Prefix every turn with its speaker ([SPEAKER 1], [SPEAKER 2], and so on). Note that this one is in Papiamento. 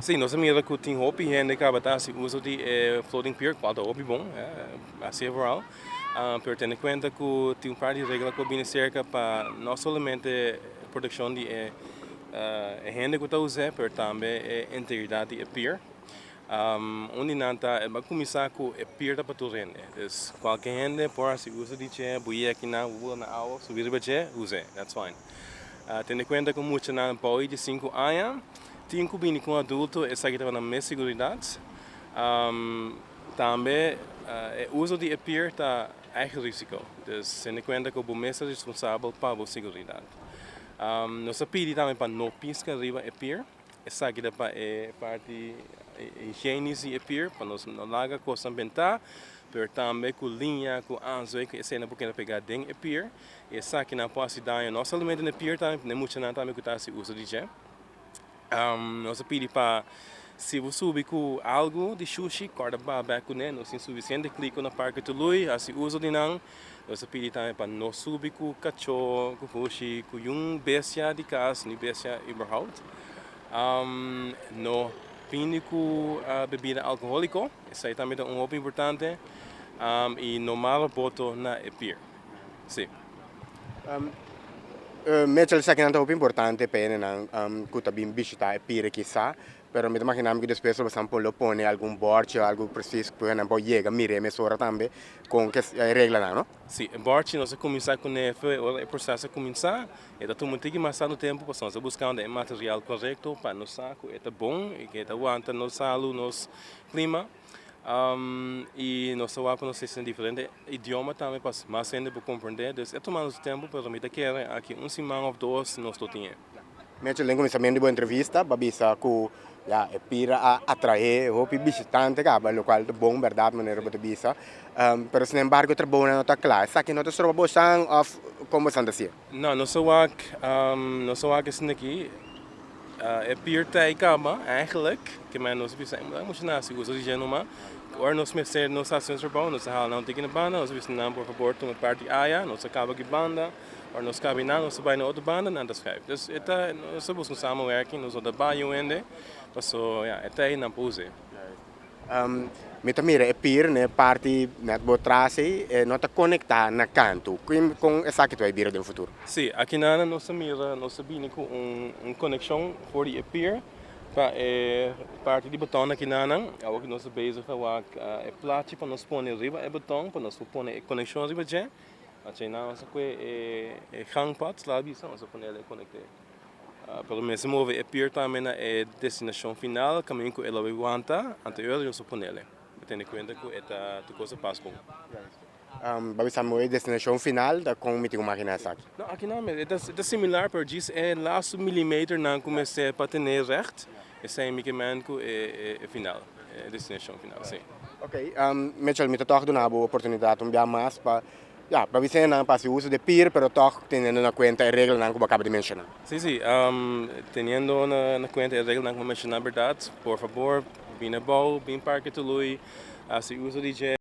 [SPEAKER 1] Si, nos a mira ku tin hopi hende kaba ta hasi uso di e floating pier, kual ta hopi bon, hasi e vooral. Pero tene kuenta ku tin un par di regla ku a bini serka pa no solamente protekshon di e hende ku ta us'é, pero tambe e integridat di e pier. Un di nan ta, e a kuminsá ku e pier ta pa tur hende. Dus kualke hende por hasi uso di dje, buia akinan, bula na awa, subi riba dje, us'é, that's fine. Tene kuenta ku muchanan bou di 5 aña tin ku bini ku un adulto, esaki ta pa nan mes seguridat. Tambe e uso di e pier ta eigen risiko. Dus tene kuenta ku bo mes ta responsabel pa bo seguridat. Nos a pidi tambe pa no piska riba e pier. Esaki ta pa e parti higienisch di e pier, pa nos no laga kosnan bentá, pero tambe ku liña, ku anzué, ku esei nan por keda pegá den e pier. I esakinan por hasi daño no solamente na e pier tambe, na e muchanan tambe ku ta hasi uso di dje. Nos a pidi pa si bo subi ku algu di shushi, kòrda baha bèk kuné. Nos tin sufisiente kliko na Parke Tului, hasi uso di nan. Nos a pidi tambe pa no subi ku kachó, ku pushi, ku yun bestia di kas, ni bestia überhaupt. No bini ku bebida alkohóliko, esei tambe ta un hopi importante. I no mara boto na e pier. Si.
[SPEAKER 2] Mitchell, esakinan ta hopi importante pa hendenan ku ta bin bishitá e pier kisá, pero mi ta imaginá mi ku despues lo boso lo pone algun bòrchi o algu presis ku hendenan por yega mir'é mesora tambe kon ke e reglanan, no?
[SPEAKER 1] Si, e bòrchi nos a kuminsá kuné ora e proseso a kuminsá, e ta tuma un tiki mas tantu tempu pasobra nos ta buskando e material korekto pa nos sa ku e ta bon i ku e ta wanta nos salu, nos klima. I nos ta wak ku nos ta diferente idioma tambe pa mas hende por komprendé. Dus e tuma nos tempu, pero mi ta kere aki un siman òf dos nos lo tin e.
[SPEAKER 2] Mitchell, den kuminsamentu di bo entrevista bo a bisa ku ya e pira a atraé hopi bishitante kaba, lokual ta bon bèrdat manera bo ta bisa. Pero sinembargo e trabounan no ta kla. Esaki no ta stroba bosan òf kon bosan ta hasié?
[SPEAKER 1] No, nos a wak, nos a wak esaki aki. E pier ta ei kaba eigenlijk, ke men nos bisa e mucha na hasi uso di dje numa. Ora nos mester nos hasi nos trabou, nos a hala nan un tiki na banda, nos a bisa nan por fabor tuma e parti aya, nos a kaba aki banda, ora nos kaba einan nos a bai na otro banda, nan ta schuif. Dus e ta, nos a buska un samenwerking, nos no ta bai un hende, paso ya, e ta ei nan por us'e.
[SPEAKER 2] Mi ta mira e pier na e parti net bo tras ei, e no ta konektá na kantu. Kon esaki ta bai bira den futuro?
[SPEAKER 1] Sí, akinan nos ta mira, nos ta bini ku un konekshon for di e pier pa e parti di beton akinanan. Awor ku nos ta bezig ta wak e plachi pa nos pone riba e beton, pa nos por pone e konekshon riba dje. Asina nos a kue e gangpad, laga bisa, nos a ponel e konekt'é. Pero mester move e pier tambe na e destinashon final, kaminda ku e lo bai wanta, anto e ora nos a ponele. Pa tene kuenta ku e ta tur kos a pas bon.
[SPEAKER 2] Bo bisa mi e destinashon final ta kon mi tin ku magina esaki?
[SPEAKER 1] No, aki nan e ta similar pero djis e lastu milimeternan ku mester pa tene recht, esei mi ke men ku e final, e destinashon final, si.
[SPEAKER 2] Ok, Mitchell, mi ta tòg duna bo oportunidat un bia mas pa Ya, pa bisa nan pa hasi uso di pier, pero tòg teniendo na kuenta e reglanan ku bo a kaba di menshoná.
[SPEAKER 1] Sí, teniendo na kuenta e reglanan ku bo a menshoná, bèrdat, por fabor, bini abou, bin Parke Tului, hasi uso di dje.